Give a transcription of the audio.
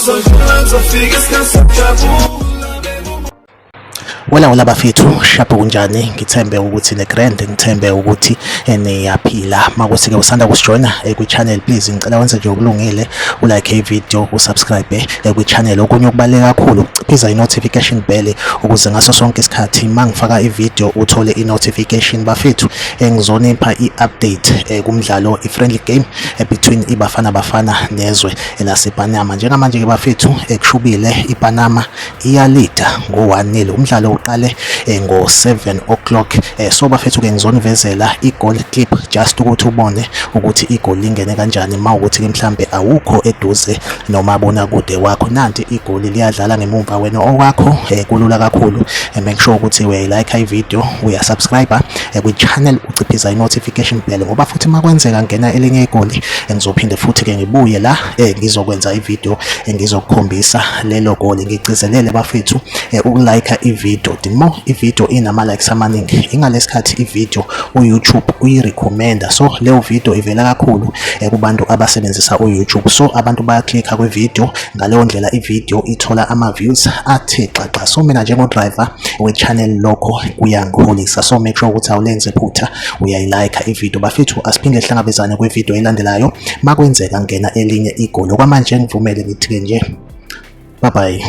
Kuzodlula kuzofika isikhathi sokujabula. Wela wela bafethu, shapho kunjani? Ngithembe ukuthi ne-grand, ngithembe ukuthi niyaphila. Makuthi-ke usanda kusijoyina kwi-channel, please ngicela wenze nje okulungile, ulike i-video, usubscribe kwi-channel. Okunye okubaluleke kakhulu ukuciphiza i-notification bell ukuze ngaso sonke isikhathi uma ngifaka i-video uthole i-notification. Bafethu, ngizonipha i-update kumdlalo i-friendly game between iBafana Bafana nezwe lasePanama. Njengamanje-ke bafethu, ekushubile, iPanama iyalida ngo-1-0. Umdlalo uqale ngo-7 o'clock. So bafethu-ke ngizonivezela i-goal clip just ukuthi ubone ukuthi igoli lingene kanjani uma ukuthi-ke mhlambe awukho eduze nomabonakude wakho. Nanti igoli liyadlala ngemumva, wena owakho kulula kakhulu. Make sure ukuthi uyayilike i-video, uyasubscribe kwi-channel, uciphiza i-notification bell, ngoba futhi uma kwenzeka ngena elinye igoli, ngizophinde futhi-ke ngibuye la, ngizokwenza i-video, ngizokukhombisa lelo goli. Ngigcizelele bafethu, ukulike i-video. The more i-video inama-likes amaningi, ingalesikhathi i-video u-YouTube uyi-recommenda, so leyo video ivela kakhulu kubantu abasebenzisa u-YouTube. So abantu bayaklikha kwi-video, ngaleyo ndlela i-video ithola ama-views athe xaxa. So mina njengo-driver we-channel lokho kuyangiholisa, so make sure ukuthi awulenze iphutha, uyayilike i-video. Bafethu, asiphinde sihlangabezane kwi-video elandelayo makwenzeka ngena elinye igoli. Okwamanje ngivumele ngithi-ke nje bye bye.